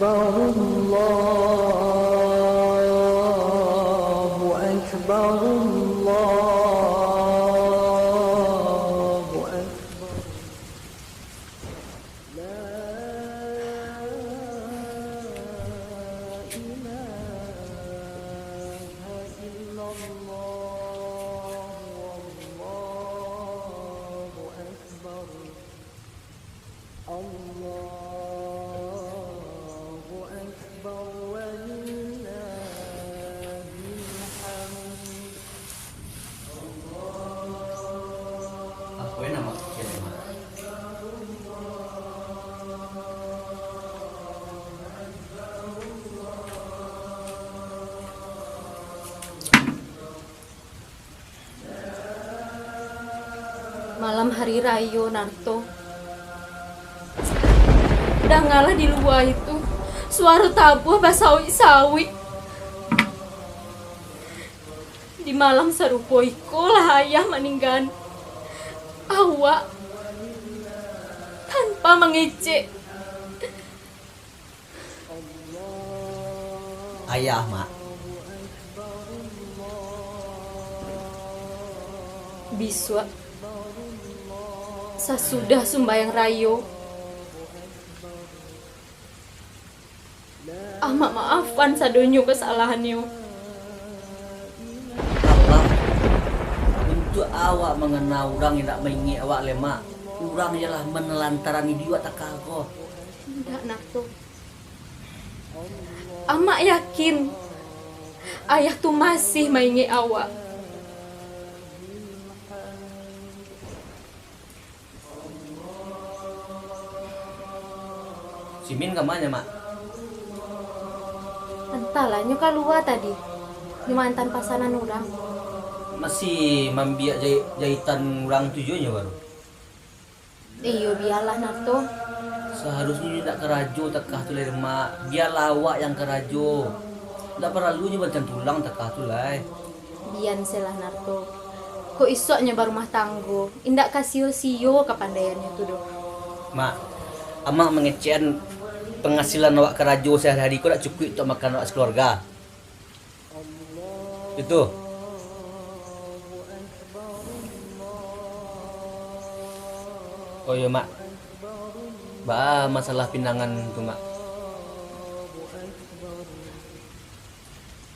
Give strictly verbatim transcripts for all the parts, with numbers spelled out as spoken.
الله أكبر، الله أكبر. لا إله إلا الله، والله أكبر. الله أكبر ولله الحمد. Apo yang nama kalimat? Malam hari rayo, Narto. Dangalah di lua itu, suaro tabuah basauik-sauik. Di malam sarupo ikolah ayah maninggaan awak tanpa mangecek. Ayah, Mak. Bisuak, sasudah sumbayang rayo, Amak maafan sadonyo kasalahannyo. Alah, untuak awak mangana urang indak maingek awak lai, Mak. Urang iyolah manelantaran iduik awak takah ko. Indak, Narto. Amak yakin, ayah tu masih maingek awak. Si Min ka ma nyo, Mak? Antahlah, nyo kalua tadi. Nyo maantaan pasanan urang. Masih maambiak jai-, jaitan urang tu juo nyo baru? Iyo, bialah, Narto. Saharusnyo nyo indak karajo takah tu lai, Mak. Bialah awak yang karajo. Indak paralu nyo bantuan tulang takah tu lai. Dian se lah, Narto. Kok isuaknyo barumah tanggo, indak ka sio-sio kapandaiannyo tu doh. Mak, Amak mangecekan pangasilan awak karajo sahari-hari ko dak cukuik untuak makan awak sakeluarga. Itu. Oh iyo, Mak. Baa masalah pinangan tu, Mak?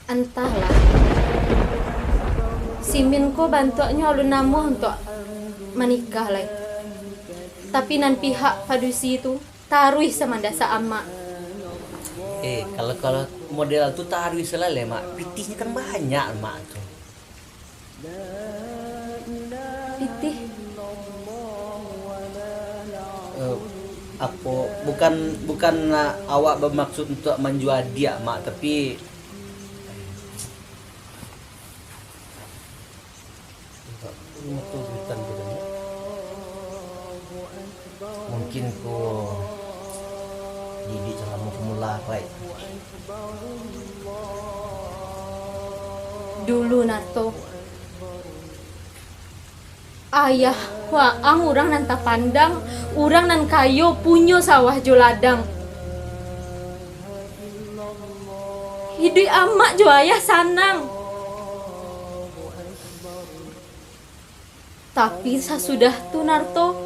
Antahlah. Si Min ko bantuaknyo alun namuah untuak manikah lai. Tapi nan pihak padusi tu taruih samandasak amak. Eh, kalau, kalau model tu taruih salalai, Mak. Pitihnyo kan banyak, Mak, tu. Pitih? Eh, apo, bukan, bukan, ah, awak bamaksud untuak manjua adiak, Mak, tapi mungkin ko didik salamo pamula, Pai. Dulu, Narto, ayah waang urang nan tapandang, urang nan kayo, punyo sawah jo ladang. Iduik amak jo ayah sanang. Tapi sasudah tu, Narto,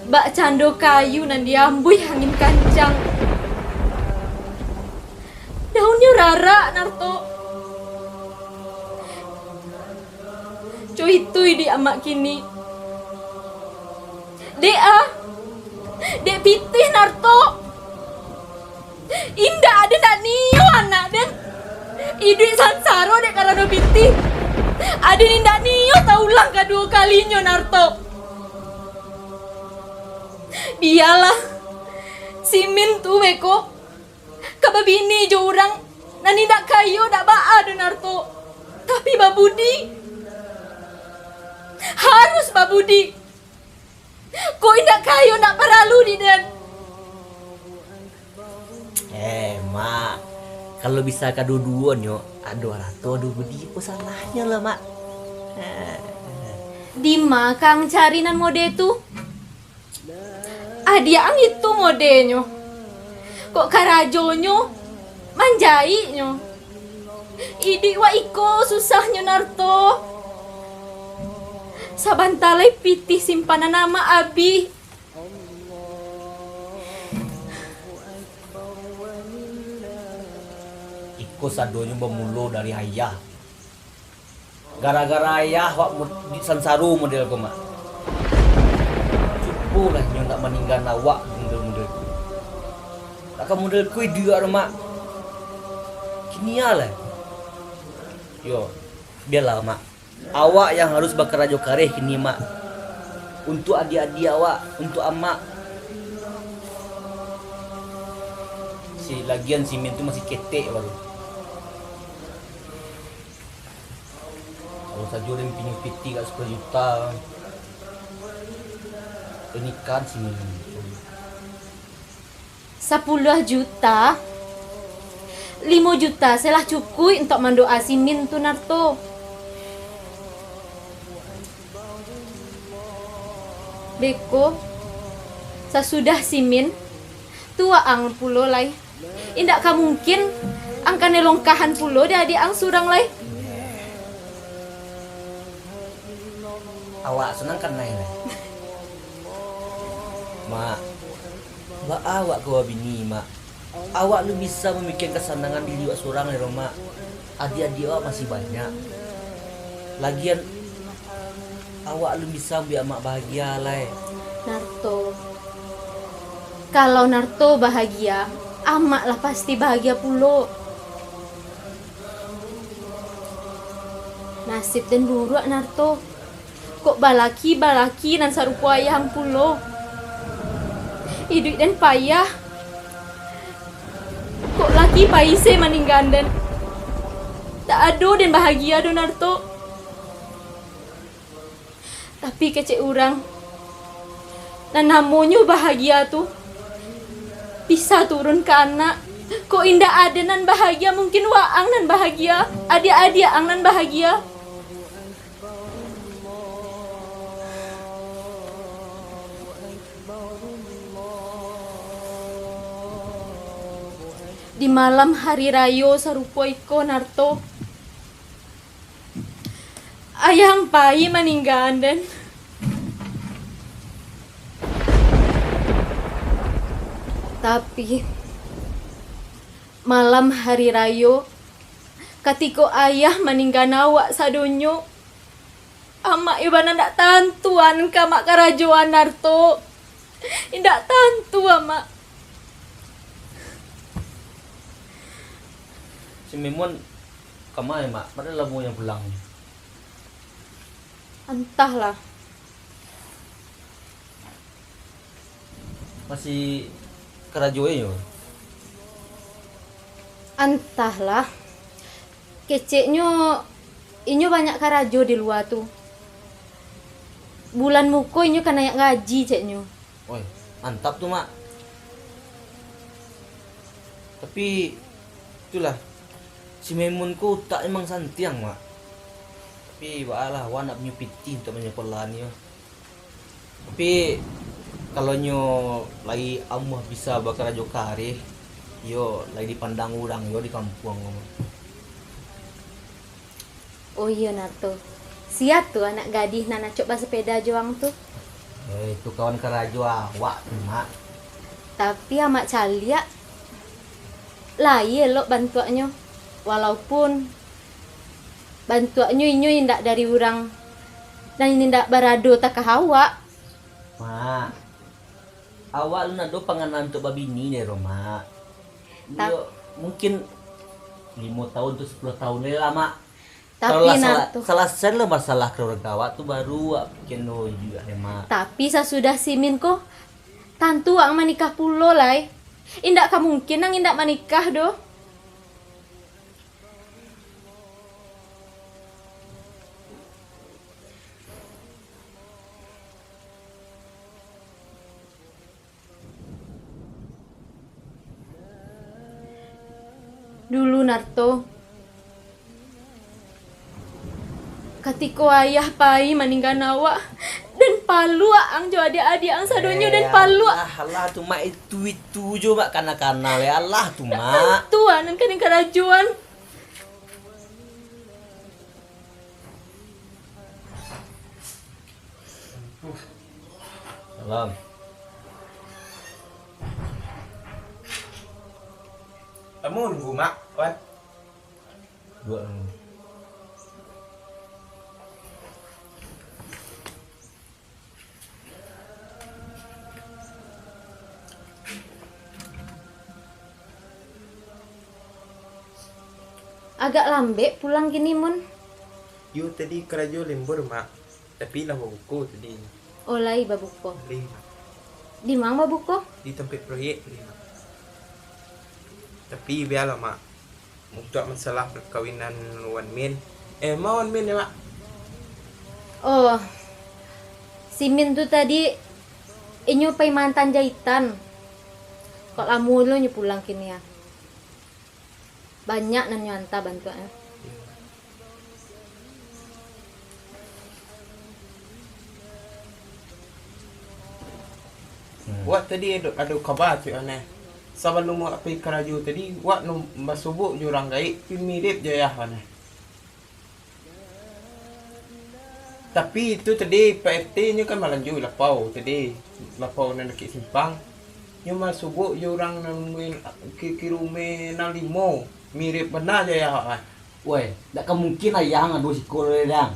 bak cando kayu nan diambuih angin kancang, daunnyo rarak, Narto. Co itu iduik amak kini. Dek ah, dek pitih, Narto. Indak ado nan nio anak den. Iduik sansaro dek karano pitih. Aden indak nio taulang kaduo kalinyo, Narto. Bialah, si Min tu beko ka babini jo urang nan indak kayo, dak baa doh, Narto. Tapi babudi. Harus babudi. Kok indak kayo, indak paralu di den. Eh, Mak. Kalau bisa kaduo-duonyo, ado arato, ado budi, apo salahnyo lah, Mak? Eh. Dima kang cari nan mode tu? Adiak ang itu modenyo. Kok karajonyo manjaiknyo. Iduik wak iko susahnyo, Narto. Sabanta lai pitih simpanan amak abih. Iko sadonyo bamulo dari ayah. Gara-gara ayah wak mu-, di-, sansaro model ko, Mak. Cubolah inyo nak maninggaan awak model-model ko. Takah model ko iduik awak tu, Mak. Kini lah. Yo, bialah, Mak. Awak yang harus bakarajo kareh kini, Mak. Untuak adiak-adiak awak, untuak amak. Si, lagian si Min tu masih ketek baru. Kalau sajo den pinjam pitih ka sapuluah juta, den nikahan si Min. Sapuluah juta? Limo juta se lah cukuik untuak mandoa si Min tu, Narto. Beko, sasudah si Min, tu waang pulo lai. Indak ka mungkin ang kanai longkahan pulo di adiak ang surang lai. Awak sanang kanai lai. Mak, baa awak ko babini, Mak? Awak alun bisa mamikiakan kasanangan diri awak surang lai doh, Mak. Adiak-adiak awak masih banyak. Lagian, awak alun bisa mambuek amak bahagia lai. Narto, kalau Narto bahagia, amak lah pasti bahagia pulo. Nasib den buruak, Narto. Kok balaki-balaki nan sarupo ayah ang pulo. Iduik den payah. Kok laki paise maninggaan den. Tak ado den bahagia doh, Narto. Tapi kecek urang, nan namonyo bahagia tu bisa turun ka anak. Kok indak ado nan bahagia, mungkin waang nan bahagia, adiak-adiak ang nan bahagia. Di malam hari rayo sarupo iko, Narto, ayah ang pai maninggaan den. Tapi, malam hari rayo, katiko ayah maninggaan awak sadonyo, amak iyo bana ndak tantu an ka amak karajoan, Narto. Indak tantu, amak. Si Mimun kama, Mak? Padahal lamonyo pulang. Antahlah. Masih karajo inyo? Antahlah. Keceknyo, inyo banyak karajo di lua tu. Bulan muko inyo ka naiak gaji, ceknyo. Oi, mantap tu, Mak. Tapi, itulah, si Maimun ko utak emang santiang, Mak. Tapi, baalah, awak nak punyo pitih untuak manyakolahannyo. Tapi, kalau nyo lai amuah bisa bakarajo kareh, iyo lai dipandang urang yo di kampuang ko, Mak. Oh iyo, Narto. Sia tu anak gadih nan acok basapeda jo ang tu? Eh, itu kawan karajo awak tu, Mak. Tapi amak caliak, lai elok bantuaknyo. Walaupun bantuaknyo inyo indak dari urang nan indak barado takah awak. Mak, awak alun ado panganaan untuak babini deh, Mak. Tap- Iyo, mungkin limo taun tu sapuluah taun lai lah, Mak. Tapi, Kalau lah Narto, sala-, salasai lah masalah kaluarga awak tu, baru awak pikia no iduik deh, Mak. Tapi sasudah si Min ko, tantu ang manikah pulo lai. Indak ka mungkin ang indak manikah doh. Dulu, Narto, katiko ayah pai maninggaan awak, den Paluak ang jo adiak-adiak ang sadonyo, den paluak. Alah, alah tu, Mak, itu, itu jo, Mak, kana-kana le, alah tu, Mak. Tantu ang nan ka den karajoan. Salam. Lamo nunggu, Mak, Wan? Duo. Agak lambek pulang kini, Mun. Yo, tadi karajo lembur, Mak. Tapi lah babuko tadi. Oh, lai babuko. Lai, Mak. Di ma babuko? Di tampek proyek tadi, Mak. Tapi bialah, Mak. Untuak masalah parkawinan Wan Min. Eh, ma Wan Min yo, Mak? Oh, si Min tu tadi, inyo pai maanta jahitan. Kok lamo lo nyo pulang kini, ah. Banyak nan nyo anta bantuaknyo. Hmm. Wak tadi ado, ado kaba tu, Aneh. Sabalum wak pai karajo tadi, wak nu basubuik jo urang gaek, pi mirip jo ayah, Aneh. Tapi itu tadi, Pak R T nyo kan malanjua lapau tadi, lapau nan dakek simpang. Nyo basubuik jo urang nan rumah, ki-, ki rumah nan limo, mirip bana jo ayah, Aneh. Woi, dak ka mungkin ayah ang ado siko lai, dang.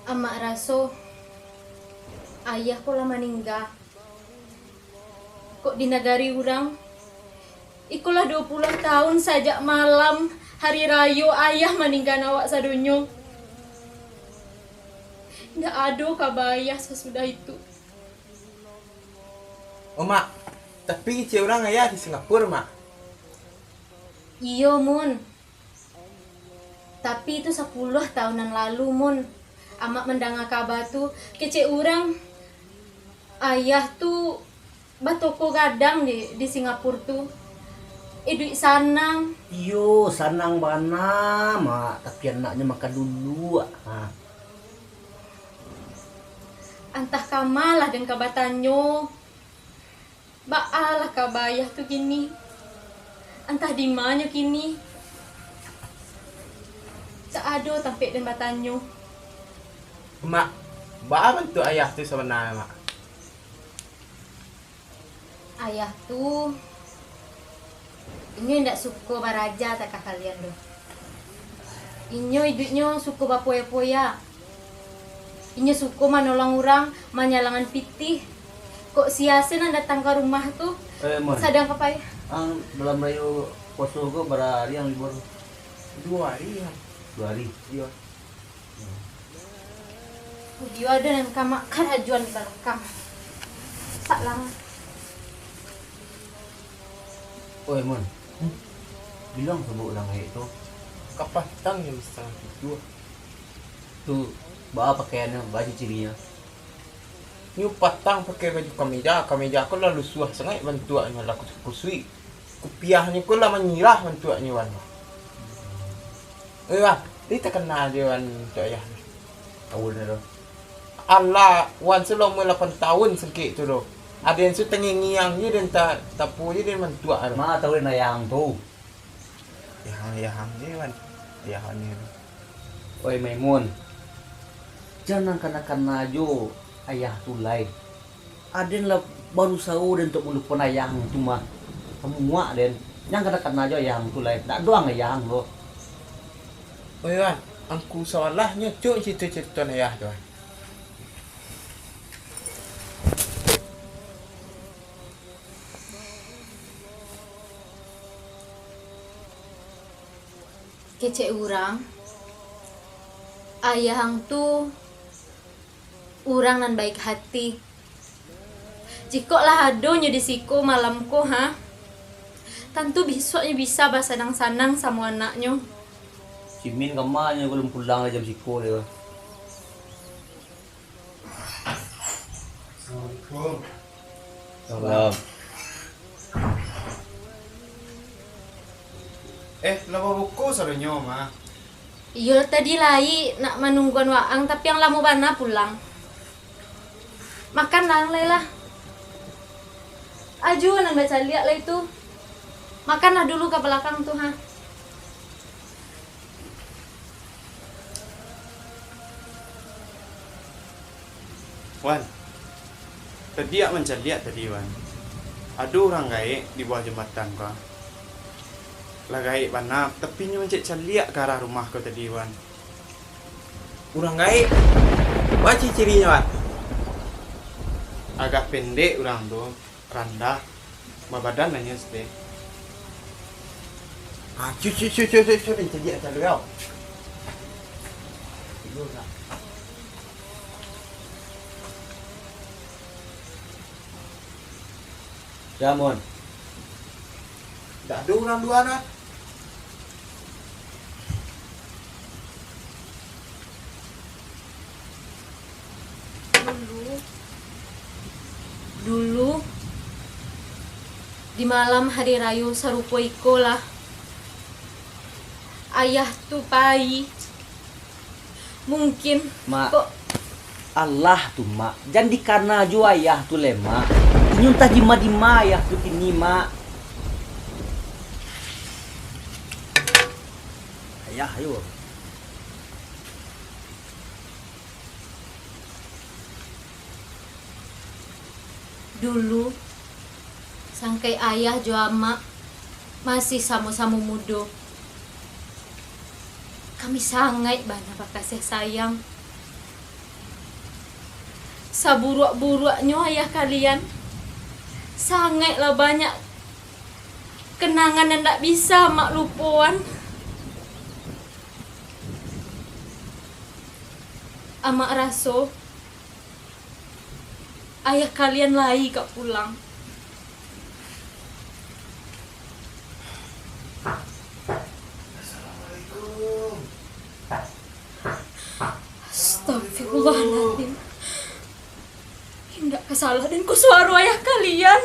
Amak raso, ayah ko lah maningga. Kok di nagari urang, iko lah duo puluah taun sajak malam hari rayo ayah maninggaan awak sadonyo. Indak ado kaba ayah sasudah itu. Oh, Mak, tapi kecek urang ayah di Singapura, Mak. Iyo, Mun. Tapi itu sapuluah taun nan lalu, Mun. Amak mandanga kaba tu, kecek urang, ayah tu batoko gadang di, di Singapura tu. Iduik sanang. Iyo, sanang bana, Mak. Tapi anaknyo makan dulu, ah. Antah kama lah den ka batanyo. Baa lah kaba ayah tu kini? Antah di ma nyo kini? Cak ado tampek den batanyo. Mak, baa bantuak ayah tu sabananyo, Mak? Ayah tu, inyo indak suko baraja takah kalian tu. Inyo iduiknyo suko bapoya-poya. Inyo suko manolong urang manyalangan pitih. Kok sia se nan datang ka rumah tu, eh, Mon, sadang ka payah. Ang dalam rayo puaso ko bara ari ang libur? Duo ari, Mon. Duo ari? Iyo. Iyo, ado nan ka makan ajuan di balakang. Sak lang. Oi, Mun. Hmm? Bilo ang subuik urang gaek tu? Kapatang jam satangah tujuah. Tu, baa pakaiannyo, baa ciri-cirinyo? Nyo patang pakai baju kameja, kameja ko lah lusuah sangaik bantuaknyo, lah kusuik-kusuik. Kupiahnyo ko lah manyirah bantuaknyo, Wan. Eh, Wan, lai takana jo Wan untuak ayah. Awak ni tu. Alah, Wan salamo lapan taun sangkek tu doh. Aden su tangiang-ngiang je den ta-, tapo je den mantuak tu. Ma tahu den ayah ang tu? Ayah ang, ayah ang je, Wan. Ayah ang ni tu. Oi, Maimun. Jan ang kana-kana jo ayah tu lai. Aden lah barusaho den untuak malupoan ayah ang tu mah. Tamuak den. Jan kana-kana jo ayah ang tu lai. Dak doang ayah ang tu. Oi, Wan, angku sawalahnyo cuk carito-carito ayah tu, Wan. Kecek urang, ayah ang tu urang nan baik hati. Jikok lah ado nyo di siko malam ko, ha, tantu bisuak nyo bisa basanang-sanang samo anaknyo. Si Min kama nyo balun pulang lai jam siko lai. Assalamualaikum. Salam. Eh, lah babuko sadonyo, mah. Iyo, tadi lai nak manungguan waang, tapi ang lamo bana pulang. Makanlah ang lai lah. Aju nan bacaliak lai tu. Makanlah dulu ka balakang tu, ha. Wan, tadi ak mancaliak tadi, Wan. Ado urang gaek di bawah jambatan ko. Lah gaek bana, tapi inyo mancaliak ka arah rumah ko tadi, Wan. Urang gaek? Baa ciri-cirinyo, Wan? Agak pendek urang tu, randah, babadan lah inyo siteh. Ah, cu, cu, cu, cu, cu, cu, caliak, caliak, au. Sia, Mun? Ndak ado urang lua, nah. Dulu, dulu, di malam hari rayo sarupo iko lah, ayah tu pai. Mungkin, Mak. Kok alah tu, Mak. Jan dikana jo ayah tu lai, Mak. Inyo antah dima-dima ayah tu kini, Mak. Ayah, ayo. Dulu, sangkai ayah jo amak masih samo-samo mudo, kami sangaik bana bakasiah sayang. Saburuak-buruaknyo ayah kalian, sangaiklah banyak kenangan nan ndak bisa amak lupoan. Amak raso, ayah kalian lai ka pulang. Assalamualaikum. Astagfirullahaladzim. Indak ka salah den ko suaro ayah kalian.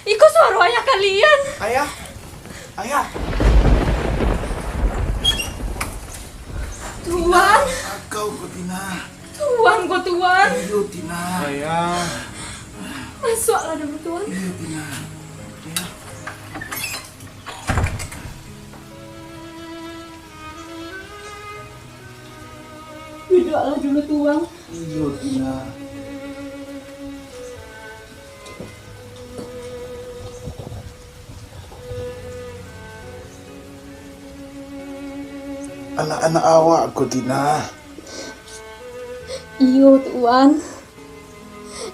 Iko suaro ayah kalian. Ayah. Ayah. Tuan. Tina, kau ko, Tina. Tuan ko, Tuan. Iyo, Tina. Ayah. Masuaklah dulu, Tuan. Iyo, Tina. Iyo. Duduaklah dulu, Tuan. Iyo, Tina. Anak-anak awak ko, Tina. Iyo, Tuan.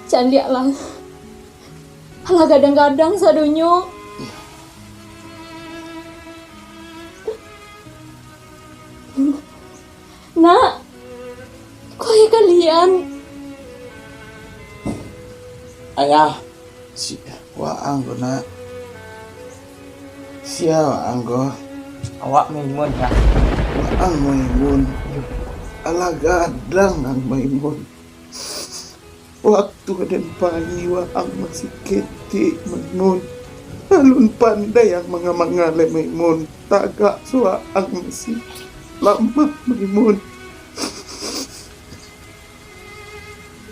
Caliaklah. Alah gadang-gadang sadonyo. Nak, ko ayah kalian? Ayah, si-, waang ko, Nak. Sia waang ko? Awak Maimun, Nak. Waang Maimun. Alah gadang ang Maimun. Waktu aden pai waang masih ketek, Maimun. Alun pandai ang manga-manga lai, Maimun. Tagak suaang masih lamah, Maimun.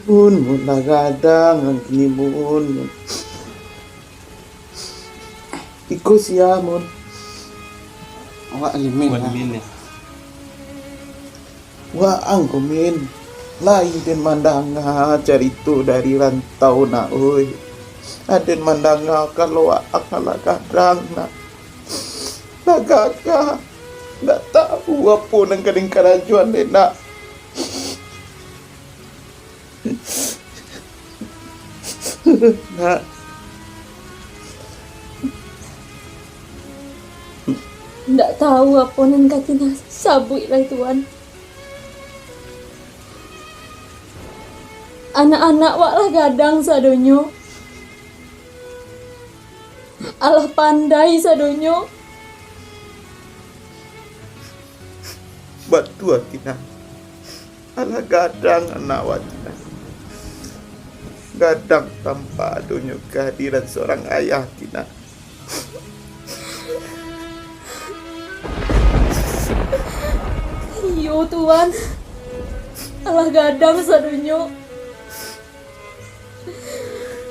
Mun, mun lah gadang ang kini, Mun. Iko sia, Mun. Awak Limin, Mun lah. Limin, ya. Waang ko, Min. Lai den mandanga carito dari rantau, Nak, oi. Aden mandanga kalau waang alah gadang, Nak. Lah gagah. Ndak tahu apo nan ka den karajoan dek, Nak. Nak. Ndak tahu apo nan ka Tina sabuik lai, Tuan. Anak-anak wak lah gadang sadonyo. Alah pandai sadonyo. Batua, Tina. Alah gadang anak wak, Tina. Gadang tanpa adonyo kehadiran seorang ayah, Tina. Yo Tuhan, alah gadang sadonyo.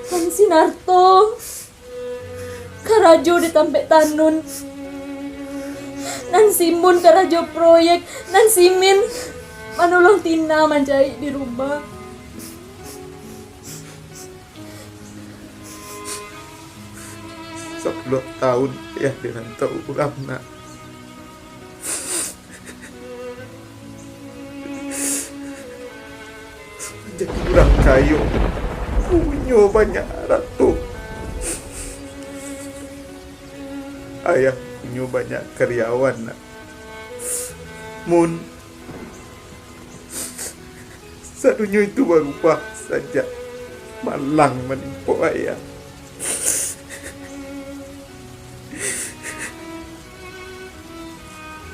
Nan si Narto karajo di tampek tanun, nan si Mun karajo proyek, nan si Min manolong Tina manjaik di rumah. Sapuluah tahun ayah dirantau urang, nak. Jadi urang kayo, punyo banyak arato. Ayah punyo banyak karyawan, nak. Mun sadonyo itu barubah sajak malang manimpo ayah.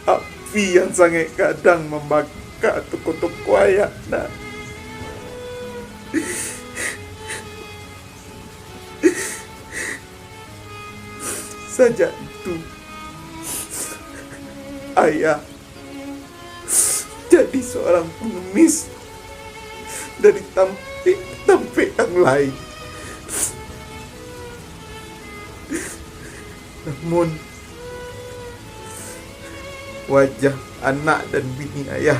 Api yang sangaik gadang mambaka toko-toko ayah, nak. Sajak itu, ayah jadi seorang pengemis dari tampek-tampek yang lain. Namun, wajah anak dan bini ayah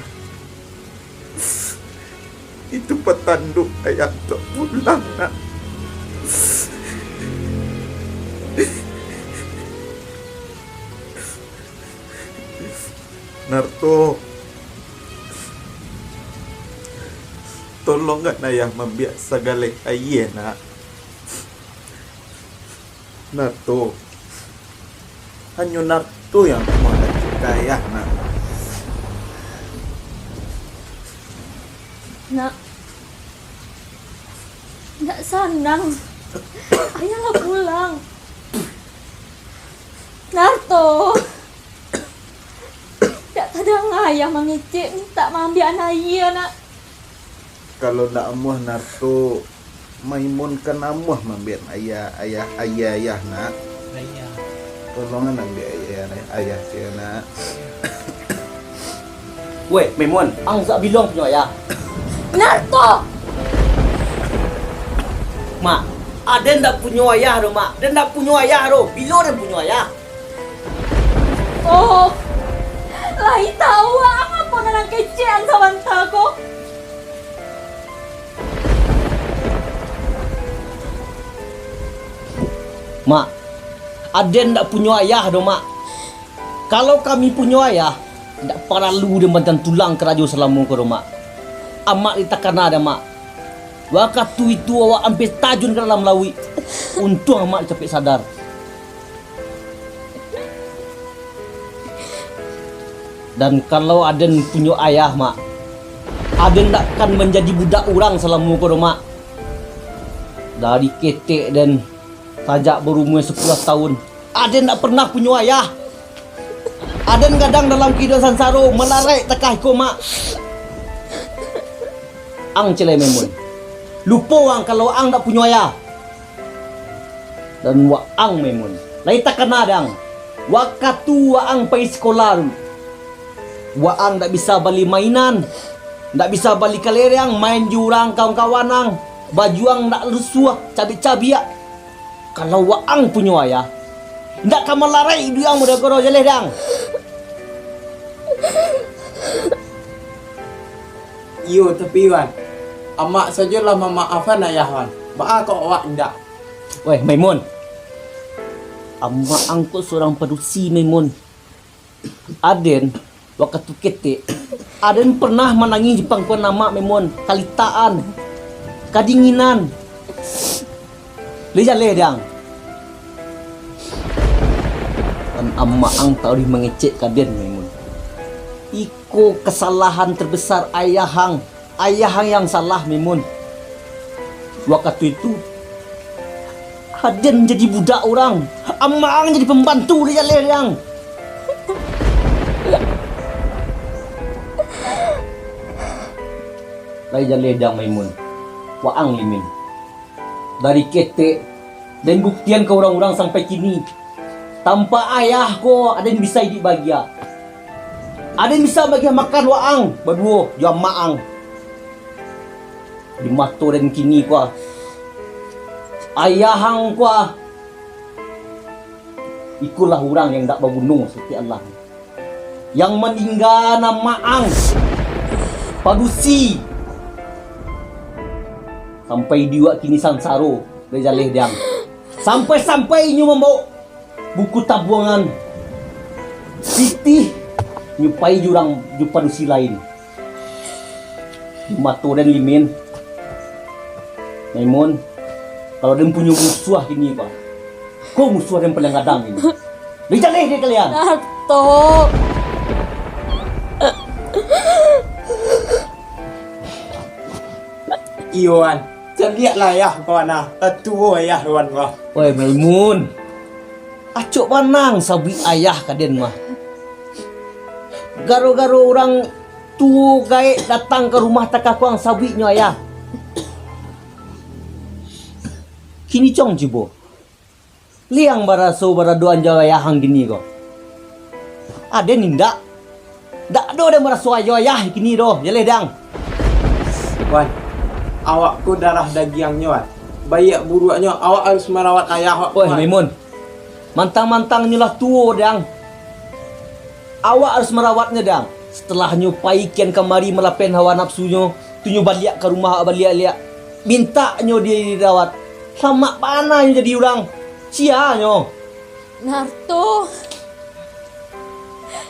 itu patando ayah untuak pulang, nak. Narto, tolongkan ayah maambiak sagaleh aia, nak. Narto, hanyo Narto yang amuah kecek ka ayah, nak. Nak, ndak sanang. Ayah lah pulang. Narto, ndak tadanga ayah mangecek, mintak maambiak aia, nak. Kalau ndak amuah Narto, Maimun kan amuah maambiak aia, ayah, aia ayah, nak. Aia. Tolongan ambiak aia ayah, ayah ciek, nak. Weh, Maimun, ang sak bilo ang punyo ayah? Narto! Mak, aden ndak punyo ayah doh, Mak. Den ndak punyo ayah doh. Bilo den punyo ayah? Oh, lai tahu ang apo nan ang kecek ang sabanta ko. Mak, aden ndak punyo ayah doh, Mak. Kalau kami punyo ayah, ndak paralu den bantuang tulang karajo salamo ko doh, Mak. Amak lai takana dek Amak. Wakatu itu awak ampia tajun ka dalam lauik. Untuang Amak capek sadar. Dan kalau aden punyo ayah, Mak, aden ndak akan manjadi budak urang salamo ko doh, Mak. Dari ketek den, sajak barumua sapuluah tahun, aden ndak pernah punyo ayah. Aden gadang dalam kahidupan sansaro, malaraik takah iko, Mak. Ang ciek lai, Maimun. Lupo ang kalau ang ndak punyo ayah. Dan waang, Maimun, lai takana dek ang, wakatu waang pai sikola dulu, waang ndak bisa bali mainan, ndak bisa bali kalereng, main jo urang kawan-kawan ang, baju ang ndak lusuah, cabiak-cabiak. Kalau waang punyo ayah, ndak ka malaraik iduik ang model ko doh, jaleh dek ang. Iyo, tapi Wan, amak sajo lah mamaafkan ayah Wan. Baa kok awak indak? Weh, Maimun. Amak ang ko surang padusi, Maimun. Aden, wakatu ketek, aden pernah manangih di pangkuan amak, Maimun. Kalitakan, kadinginan. Lai jaleh dek ang. Dan amak ang taruih mangecek ka den, Maimun. Iko kasalahan terbesar ayah ang. Ayah ang yang salah, Maimun. Wakatu itu, aden jadi budak urang, amak ang jadi pambantu, lai jaleh dek ang. Lai jaleh dek ang, Maimun. Waang limin. Dari ketek, den buktian ka urang-urang sampai kini, tanpa ayah ko aden bisa iduik bahagia. Aden bisa bagiah makan waang baduo jo amak ang. Di mato den kini ko, ayah ang ko, ikolah urang yang indak baguno saketek alah. Yang maninggakan amak ang, padusi. Sampai di awak kini sansaro, dari jaleh diang. Sampai-sampai inyo mambaok buku tabuangan pitih, inyo pai jurang jo padusi lain. Di mato den Limin, Maimun, kalau den punyo musuah kini, Pak, ko musuah den paliang gadang kini. Dijaleh dek kalian. Datuk. Iyo, Wan. Caliaklah ayah ko, nah. Tatuo ayah, Wan, wah. Woi, Maimun. Acok bana ang sabuik ayah ka den mah. Garo-garo urang tuo gaek datang ka rumah takah ko ang sabuiknyo ayah. Kini cong cubo. Liang baraso baradoan jo ayah ang kini ko. Aden indak. Dak ado den maraso ayo ayah kini doh, jaleh dang. Wan, awak ko darah dagiangnyo, Wan. Baiak buruaknyo, awak harus marawat ayah awak, Wan. Maimun. Mantang-mantang nyo lah tuo, dang. Awak harus marawatnyo, dang. Setelah nyo pai kian kamari malapehan hawa nafsunyo, tu nyo baliak ka rumah awak baliak-liak. Mintak nyo dirawat. Lamak bana nyo jadi urang. Sia nyo. Narto.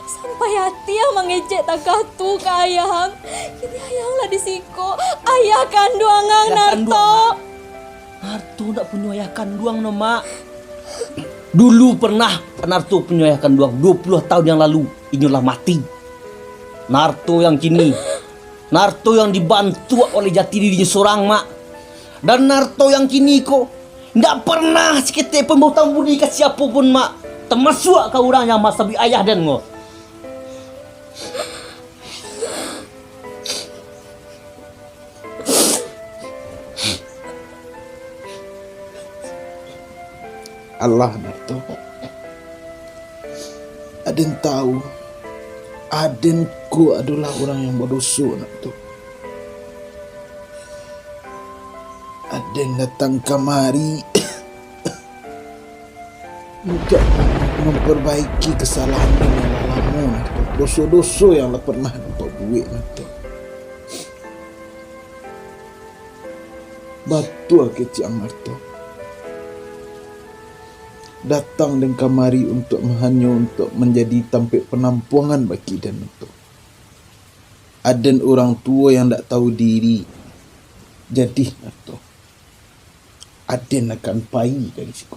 Sampai ati ang mangecek takah tu ka ayah ang. Kini ayah ang lah di siko. Ayah kanduang ang, Narto. Narto ndak punyo ayah kanduang no, Mak. Dulu pernah Narto punyo ayah kanduang, duo puluah tahun yang lalu, inyo lah mati. Narto yang kini, Narto yang dibantuak oleh jati dirinyo sorang, Mak. Dan Narto yang kini ko, indak pernah saketek pun bautang budi ka siapo pun, Mak. Tamasuak ka urang yang masabuik ayah den ko. Alah, Narto. Aden tahu, aden ko adolah urang yang badoso, Narto. Aden datang kamari untuak mamperbaiki kasalahan den yang lah lamo, Narto. Doso-doso yang lah pernah den pabuek, Narto. Batua kecek ang, Narto. Datang den kamari untuak ma-, hanyo untuak manjadi tampek panampuangan bagi den, Narto. Aden urang tuo yang ndak tahu diri. Jadi, Narto, aden akan pai dari siko.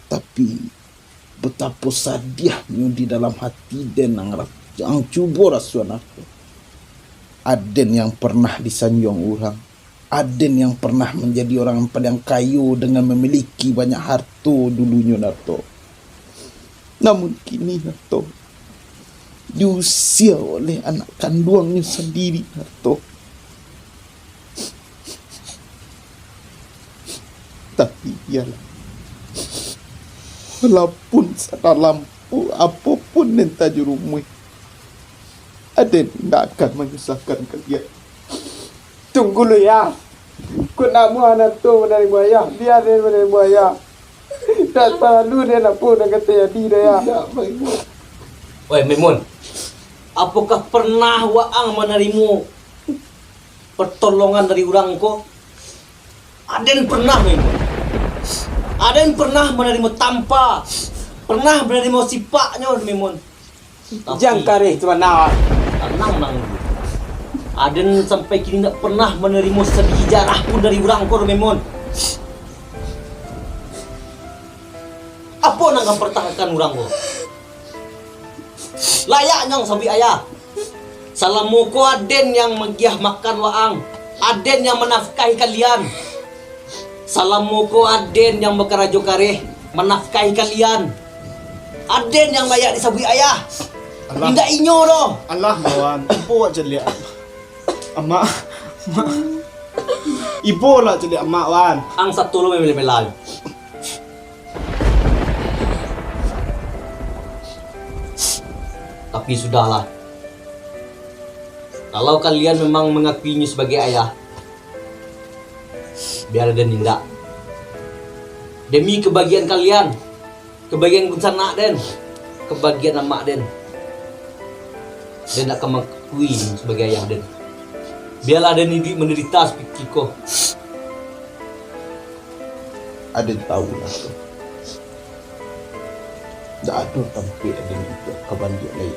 Tapi, batapo sadiahnyo di dalam hati den, ang ra-, ang cubo rasoan, Narto. Aden yang pernah disanjuang urang, aden yang pernah manjadi urang yang paliang kayo dengan mamiliki banyak harto dulunyo, Narto. Namun kini, Narto, diusia oleh anak kanduangnyo sandiri, Narto. Tapi, iyolah, walaupun sadalam pu-, apo pun den tajurumuih, aden indak akan manyusahkan kalian. Tunggu lu, Yah. Kok nak muah Narto manarimo ayah, bia den manarimo ayah. Ndak paralu den apo nan ka tajadi doh, Yah. Woi, Maimun. Apokah pernah waang manarimo pertolongan dari urang ko? Aden pernah, Maimun. Aden pernah manarimo tampa, pernah manarimo sipaknyo, Maimun. Tapi jan kareh tu, Manang. Tanang, Nang. Aden sampai kini indak pernah manarimo sabiji jarah pun dari urang ko, Maimun. Apo nan ka partahankan urang ko? Layaknyo sabuik ayah. Salamo ko aden yang magiah makan waang, aden yang manafkahi kalian. Salamo ko aden yang bakarajo kareh manafkahi kalian. Aden yang layak disabuik ayah. Alah. Indak inyo doh. Alah, Wan. Ibo awak caliak. Amak. Amak. Ibo lah caliak amak, Wan. Ang sato lo mambela-bela. Tapi sudahlah. Kalau kalian memang mangakuinyo sabagai ayah, biarlah den indak. Demi kabagian kalian, kabagian dunsanak den, kabagian amak den, den indak ka mangakui sabagai ayah den. Biarlah den iduik mandarita sakutiko. Aden tahu lah tu. Ndak ado tampek aden untuak ka baliak lai.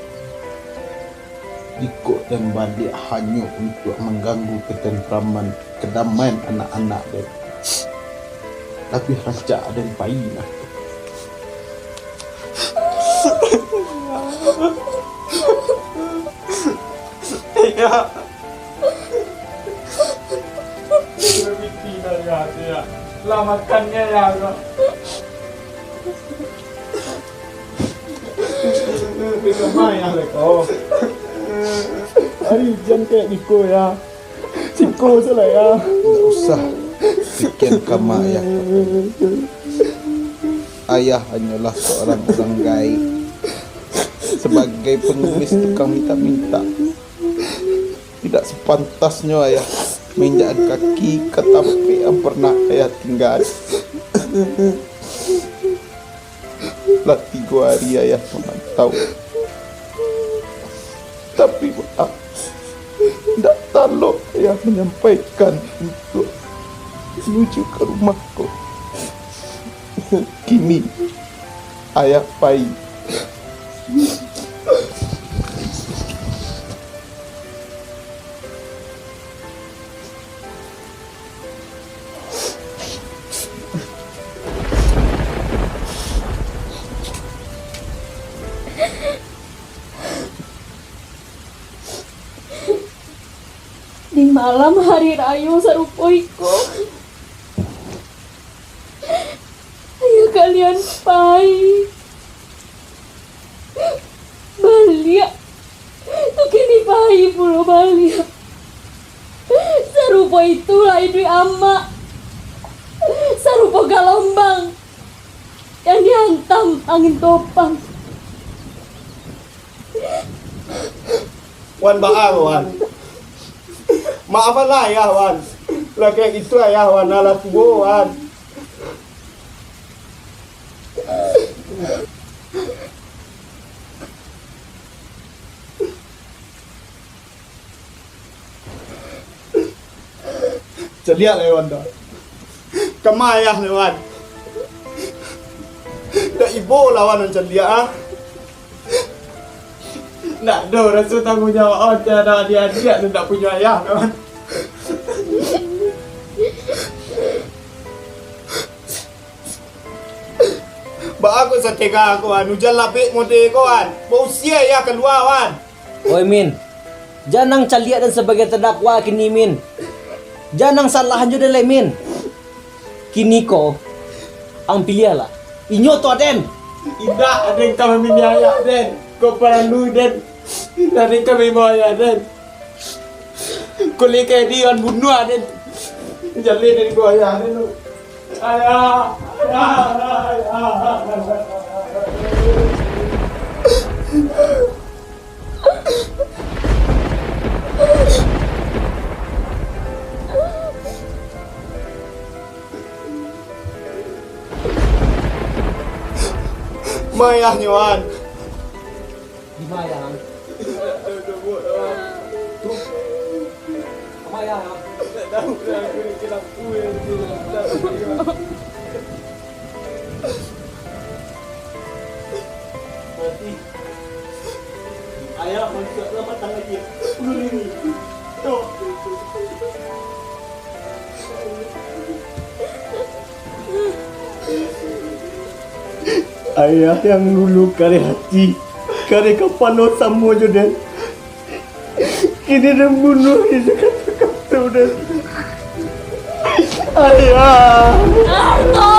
Jikok den baliak hanyo untuak mangganggu katenteraman, kadamaian anak-anak den, labiah rancak aden pai nah. Iyo. Lah makan nyo, Yah, ko. Ari, jan kayak giko, Yah. Siko salah, Yah. Ndak usah pikian kama, Yah. Ayah hanyolah saurang urang gaek. Sabagai pangumis tukang mintak-mintak, tidak sepantasnyo ayah mainjakan kaki ka tampek yang pernah ayah tingga. Lah tigo ari ayah marantau. Tapi, baa, ndak talok ayah manyampaikan untuak manuju ka rumah ko. Kini, ayah pai. Di malam hari rayo sarupo iko, ayah kalian pai baliak, tu kini pai pulo baliak. Sarupo itulah iduik amak, sarupo galombang yang dihantam angin topang. Wan, baa ko, Wan? Maafkanlah ayah, Wan. Lah kayak gitu ayah, Wan. Alah tuo, Wan. Caliak lah, Wan, dah. Kama ayah ni, Wan? Dak ibo lah, Wan, nan caliak, ah. Ndak ado raso tanggung jawab, Wan, terhadap adiak-adiak nan ndak punyo ayah, Wan. Baa kok satega ko, Wan? Ujan labek mode ko, Wan. Bausia ayah kalua, Wan. Oi, Min. Jan ang caliak den sabagai tadakwa kini, Min. Jan ang salahan jo den lai, Min. Kini ko, ang piliahlah. Inyo atau aden? Indak, aden ka mamiliah ayah den. Kok paralu den, aden ka mambawa ayah den. Kok lai ka dian bunuah den. Jaleh den ko ayah den tu. Ayah, ayah, ayah. Ma ayahnyo, Wan? Dima ayah ang? Tu. Ama ayah ang? Mati. Ayah manusia lah matang lagi. Ulun ini. Yo. Ayah yang dulu kareh hati, kareh kapalo samo jo den. Kini den bunuah jo kato-kato den. Ayah. Arto!